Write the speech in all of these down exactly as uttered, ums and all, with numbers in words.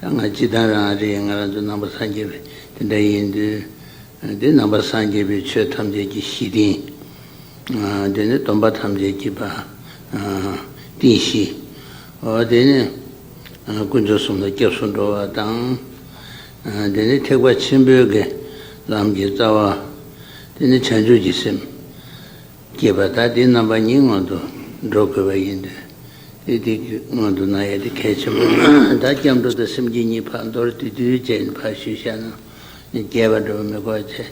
ད་ང་སྤྱིར་བཏང་རང་རེད། ང་རང་ཚོ་ནང་པ་སངས་རྒྱས་པའི་དེ་འདྲ་ཡིན་དུས། དེ་ནང་པ་སངས་རྒྱས་པའི་ཆོས་ཐམས་ཅད་ཀྱི་གཞི་རྟེན། དེ་ནི་སྟོན་པ་ཐམས་ཅད་ཀྱི་པ་རྟེན་གཞི། འོ་དེ་ནི་དཀོན་མཆོག་གསུམ་ལ་སྐྱབས་སུ་འགྲོ་བ་དང་། དེ་ནི་ཐེག་པ་ཆེན་པོའི་གི་ལམ་གྱི་རྩ་བ། དེ་ནི་བྱང་ཆུབ་ཀྱི་སེམས་བསྐྱེད་པ། ད་དེ་རྣམ་པ་གཉིས་སྔོན་དུ་འགྲོ་དགོས་པ་ཡིན་དུས། དེ་དེ་སྔོན་དུ་གནང་ཡ་དེ་གལ་ཆེན་པོ། ད་སྐྱབས་འགྲོ་དང་སེམས་བསྐྱེད་གཉིས་ཕར་མདོར་བསྡུས་བསྡུས་བྱས་ནས་ཕར་ཞུས་བཞག་ན། རྒྱས་པ་འགྲོ་བ་མི་དགོས་བྱས།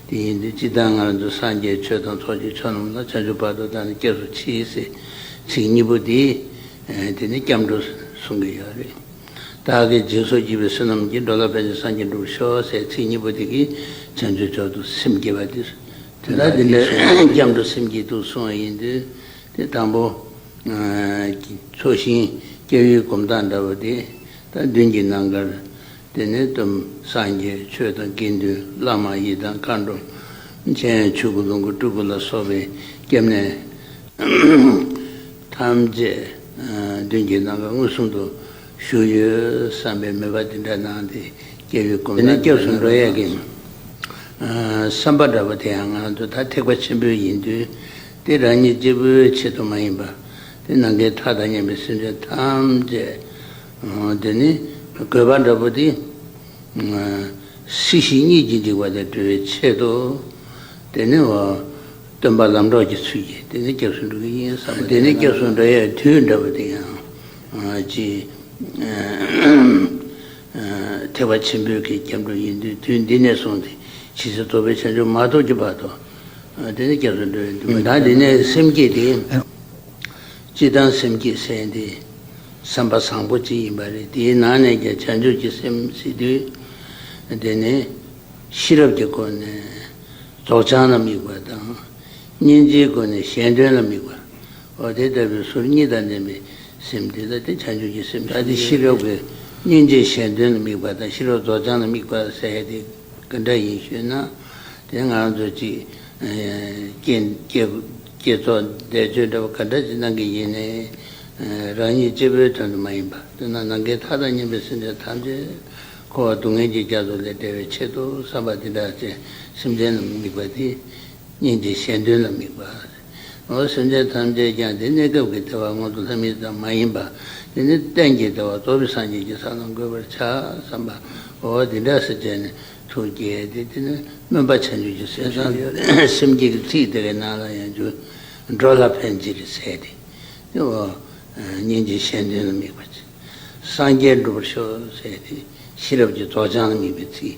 དེ་ཡིན་དུས་སྤྱིར་བཏང་ང་རང་ཚོ་སངས་རྒྱས་ཆོས་དང་ཚོགས་ཀྱི་མཆོག་རྣམས་ལ། བྱང་ཆུབ་བར་དུ་བདག་ནི་སྐྱབས་སུ་མཆི་ཟེར་ཚིག་གཉིས་པོ་དེ། དེ་ནི་སྐྱབས་འགྲོ་གསུང་གི་ཡོད་རེད། བདག་གིས་སྦྱིན་སོགས་བགྱིས་པའི་བསོད་ནམས་ཀྱིས། འགྲོ་ལ་ཕན་ཕྱིར་སངས་རྒྱས་འགྲུབ་པར་ཤོག་ཟེར་ཚིག་གཉིས་པོ་དེ་གིས་བྱང་ཆུབ་མཆོག་ཏུ་སེམས་བསྐྱེད་པ་དེ། དོན་དག་དེ་འདྲ་སྐྱབས་འགྲོ་སེམས་བསྐྱེད་དུ་གསུངས་པ་ཡིན་དུས། དེ་དང་པོ། ཚོགས་ཞིང་སྐྱབས་ཡུལ་སྒོམ་སྟངས་འདྲ་བོ་དེ། ད་མདུན་གྱི་ནམ་མཁར། དེ་ནས་སྟོན་སངས་རྒྱས་ཆོས་དང་དགེ་འདུན་བླ་མ་ཡི་དམ་མཁའ་འགྲོ། མཚན་ཆོས་སྐུ་ལོངས་སྐུ་སྤྲུལ་སྐུ་ལ་སོགས་པའི་སྐྱབས་གནས་ཐམས་ཅད་མདུན་གྱི་ནམ་མཁར་མངོན་སུམ་དུ་བཞུགས་ཡོད་བསམ་པའི་མོས་པ་དེ་འདྲ་གནང་སྟེ་སྐྱབས་ཡུལ་སྒོམ། དེ་ནས་སྐྱབས་སུ་འགྲོ་ཡས་ཀྱི་བསམ་པ་འདྲ་བོ་དེ་ཡང་ང་ཚོ་ད་ཐེག་པ་ཆེན་པོའི་ཡིན་དུས། དེ་རང་ཉིད་གཅིག་པུའི་ཆེད་དུ་མ་ཡིན་པ། དེ་ནམ་མཁའི་མཐའ་དང་མཉམ་པའི་སེམས་ཅན་ཐམས་ཅད། དེ་ནི་དགོས་པ་འདྲ་པོ་དེ། སྲིད་ཞི་གཉིས་ཀྱི་འཇིགས་པ་དང་སྒྲོལ་བའི་ཆེད་དུ། དེ་ནི་འོ། སྟོན་པ་ལམ་གྲོགས་ཀྱི་ཚུལ་གྱིས་དེ་ནི་སྐྱབས་སུ་འགྲོ་གི་ཡིན་བསམ་པ། དེ་ནི་སྐྱབས་སུ་འགྲོ་ཡའི་དུས་འདྲ་པོ་དེ་ཡང་ཅི། ཐེག་པ་ཆེན་པོའི་གི་སྐྱབས་འགྲོ་ཡིན་དུས། དུས་འདི་ནས་བཟུང་སྟེ་ཇི་སྲིད་རྟོགས་པའི་བྱང་ཆུབ་མ་ཐོབ་ཀྱི་བར་དུ། དེ་ནི་སྐྱབས་སུ་འགྲོ་ཡི་འདུག་ད་འདི་ནས་སེམས་བསྐྱེད་དེ། སྤྱིར་བཏང་སེམས་བསྐྱེད་ཟེར་ཡ་དེ་བསམ་པ་བཟང་པོ་ཅིག་ཡིན་པ་རེད། དེའི་ནང་ནས་ཀྱང་བྱང་ཆུབ་ཀྱི་སེམས་ཟེར་དུས། དེ་ནི་ཤེས་རབ་ཀྱི་སྒོ་ནས་རྫོགས་བྱང་ལ་དམིགས་པ་དང་། སྙིང་རྗེའི་སྒོ་ནས་གཞན་དོན་ལ་དམིགས་པ། འོ་དེ་ལྟ་བུའི་ཟུར་གཉིས་དང་ལྡན་པའི་སེམས་དེ་ལ་དེ་བྱང་ཆུབ་ཀྱི་སེམས། ད་དེ་ཤེས་རབ་ཀྱི་སྙིང་རྗེ་གཞན་དོན་ལ་དམིགས་པ་དང་ཤེས་རབ་རྫོགས་བྱང་ལ་དམིགས་པ་ཟེར་ཡ་དེ། ག་འདྲ་ཡིན་ཞུས་ན། དེ་ང་རང་ཚོ་གཅིག་བསྐྱེད་བསྐྱེད་བསྐྱེད་རྫོགས་བཟླས་བརྗོད་འདྲ་བ་ག་འདྲ་ཅིག་གནང་གི་ཡིན་ནའི། རང་ཉིད་གཅིག་པུའི་དོན་དུ་མ་ཡིན་པ། དཔེར་ན་ནམ་མཁའི་མཐའ་དང་མཉམ་པའི་སེམས་ཅན་ཐམས་ཅད་འཁོར་བ་སྡུག་བསྔལ་གྱི་རྒྱ་མཚོ་ལས་བསྒྲལ་བའི་ཆེད་དུ་བསམ་པ་འདི་འདྲ་ཅན་སེམས་ཅན་ལ་དམིགས་པ་དེ། སྙིང་རྗེ་གཞན་དོན་ལ་དམིགས་པ། འོ་སེམས་ཅན་ཐམས་ཅད་ཀྱང་དེ་གནས་སྐབས་ཀྱི་བདེ་བ་མངོན་མཐོ་ལྷ་མི་ཙམ་མ་ཡིན་པ། དེ་ནི་གཏན་གྱི་བདེ་བ་རྫོགས་པའི་སངས་རྒྱས་ཀྱི་ས་ལ་འགོད་པར་བྱ་བསམ་པ། འོ་འདི་འདྲ་ཟེར་བྱས་ནས་ཐུགས་བསྐྱེད་དེ། དེ་ནི་སྨོན་པ་བྱང་ཆུབ་ཀྱི་སེམས་སངས་རྒྱས་སེམས་བསྐྱེད་ཀྱི་ཚིག་དེ་གའི་ནང་ལ་ཡང་འཇུག་འགྲོ་ལ་ཕན་ཕྱིར་ཟེར་ཏེ། དེ་འོ་སྙིང་རྗེ་གཞན་དོན་ལ་དམིགས་པ་ཅིག་སངས་རྒྱས་འགྲུབ་པར་ཤོག་ཟེར་ཏེ། ཤེས་རབ་ཀྱི་རྫོགས་བྱང་ལ་དམིགས་པའི་ཚིག་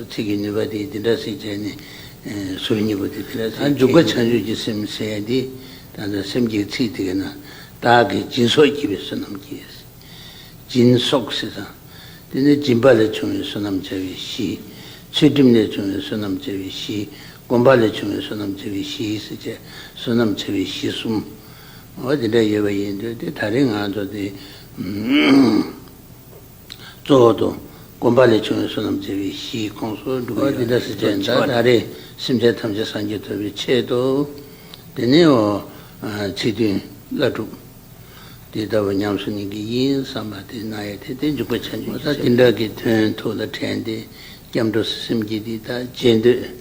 ཚིག་གི་ནུས་པ་དེ་འདི་འདྲ་ཞིག་བྱས་ནས། ཟུར་གཉིས་པོ་དེ་འདི་འདྲ་ཞིག་འཇུག་པ་བྱང་ཆུབ་ཀྱི་སེམས་ཟེར་ཡ་འདི། ད་ལྟ་སེམས་བསྐྱེད་ཚིག་དེ་གའི་ནང་། བདག་གིས་སྦྱིན་སོགས་བགྱིས་པའི་བསོད་ནམས་ཀྱིས། སྦྱིན་སོགས་ཟེར་ཙང་། དེ་ནི་སྦྱིན་པ་ལས་བྱུང་བའི་བསོད་ནམས་བྱ་བའི་གཞི། ཚུལ་ཁྲིམས་ལས་བྱུང་བའི་བསོད་ནམས་བྱ་བའི་གཞི། སྒོམ་པ་ལས་བྱུང་བའི་བསོད་ནམས་བྱ་བའི་གཞི་ཟེར་བྱས་བསོད་ནམས་བྱ་བའི་གཞི་གསུམ། འོ་དེ་འདྲ་ཡོད་པ་ཡིན་དུས་དེ་ད་རེས་ང་ཚོ་དེ། གཙོ་བོ་དུ་སྒོམ་པ་ལས་བྱུང་བའི་བསོད་ནམས་བྱ་བའི་གཞིའི་ཁོངས་སུ་འགྲོ་གི་ཡོད། འདི་འདྲ་ཟེར་བྱས་ད་ད་རེས་སེམས་ཅན་ཐམས་ཅད་སངས་རྒྱས་ཐོབ་པའི་ཆེད་དུ། དེ་ནས་འོ། ཚིག་བདུན་བླ་སྒྲུབ། དེ་ལྟ་བུ་ཉམས་སུ་ལེན་གྱི་ཡིན་བསམ་པ་དེ་གནང་ཡས་དེ་དེ་འཇུག་པ་བྱང་ཆུབ་ཀྱི་སེམས། དེ་འདྲ་གི་དོན་ཐུགས་ལ་དྲན་ཏེ། སྐྱབས་འགྲོ་སེམས་བསྐྱེད་འདི་དག་རྗེས་ཟློས་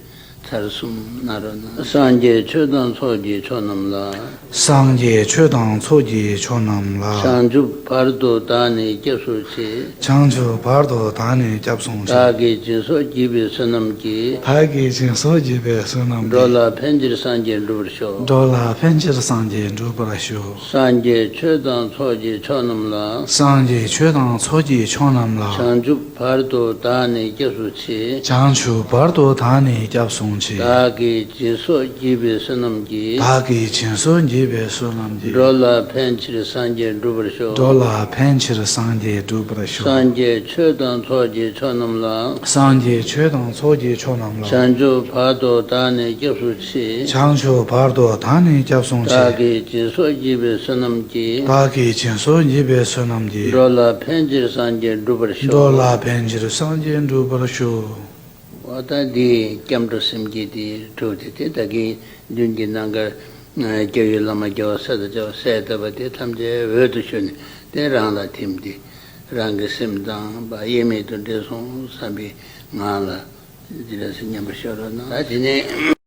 ཚར་གསུམ་གནང་རོགས་གནང་། སངས་རྒྱས་ཆོས་དང་ཚོགས་ཀྱི་མཆོག་རྣམས་ལ། སངས་རྒྱས་ཆོས་དང་ཚོགས་ཀྱི་མཆོག་རྣམས་ལ། བྱང་ཆུབ་བར་དུ་བདག་ནི་སྐྱབས་སུ་མཆི། བྱང་ཆུབ་བར་དུ་བདག་ནི་སྐྱབས་སུ་མཆི། བདག་གིས་སྦྱིན་སོགས་བགྱིས་པའི་བསོད་ནམས་ཀྱིས། བདག་གིས་སྦྱིན་སོགས་བགྱིས་པའི་བསོད་ནམས་ཀྱིས། འགྲོ་ལ་ཕན་ཕྱིར་སངས་རྒྱས་འགྲུབ་པར་ཤོག། འགྲོ་ལ་ཕན་ཕྱིར་སངས་རྒྱས་འགྲུབ་པར་ཤོག། སངས་རྒྱས་ཆོས་དང་ཚོགས་ཀྱི་མཆོག་རྣམས་ལ། སངས་རྒྱས་ཆོས་དང་ཚོགས་ཀྱི་མཆོག་རྣམས་ལ། བྱང་ཆུབ་བར་དུ་བདག་ནི་སྐྱབས་སུ་མཆི། བྱང་ཆུབ་བར་དུ་བདག་ནི་སྐྱབས་སུ་མཆི། བདག་གིས་སྦྱིན་སོགས་བགྱིས་པའི་བསོད་ནམས་ཀྱིས། བདག་གིས་སྦྱིན་སོགས་བགྱིས་པའི་བསོད་ནམས་ཀྱིས། འགྲོ་ལ་ཕན་ཕྱིར་སངས་རྒྱས་འགྲུབ་པར་ཤོག། འགྲོ་ལ་ཕན་ཕྱིར་སངས་རྒྱས་འགྲུབ་པར་ཤོག། སངས་རྒྱས་ཆོས་དང་ཚོགས་ཀྱི་མཆོག་རྣམས་ལ། སངས་རྒྱས་ཆོས་དང་ཚོགས་ཀྱི་མཆོག་རྣམས་ལ། བྱང་ཆུབ་བར་དུ་བདག་ནི་སྐྱབས་སུ་མཆི། བྱང་ཆུབ་བར་དུ་བདག་ནི་སྐྱབས་སུ་མཆི། བདག་གིས་སྦྱིན་སོགས་བགྱིས་པའི་བསོད་ནམས་ཀྱིས། བདག་གིས་སྦྱིན་སོགས་བགྱིས་པའི་བསོད་ནམས་ཀྱིས། འགྲོ་ལ་ཕན་ཕྱིར་སངས་རྒྱས་འགྲུབ་པར་ཤོག། འགྲོ་ལ་ཕན་ཕྱིར་སངས་རྒྱས་འགྲུབ་པར་ཤོག། འོ་ད་འདི་སྐྱབས་འགྲོ་སེམས་བསྐྱེད་དེ་གྲུབ་སྟེ། དེ་ད་གིན་མདུན་གྱི་ནམ་མཁར་སྐྱབས་ཡུལ་བླ་མ་རྒྱལ་བ་སྲས་དང་བཅས་པ་སྲས་བསྟོད་པ་དེ་ཐམས་ཅད་འོད་དུ་ཞུ་ནས་དེ་རང་ལ་ཐིམ་སྟེ། རང་གི་སེམས་དང་པ་དབྱེར་མེད་དུ་འདྲེས་སོང་བསམ་པའི་ངང་ལ་འདི་འདྲ་སེ་མཉམ་པར་ཤར་རོགས་གནང་། ད་དེ་ནས་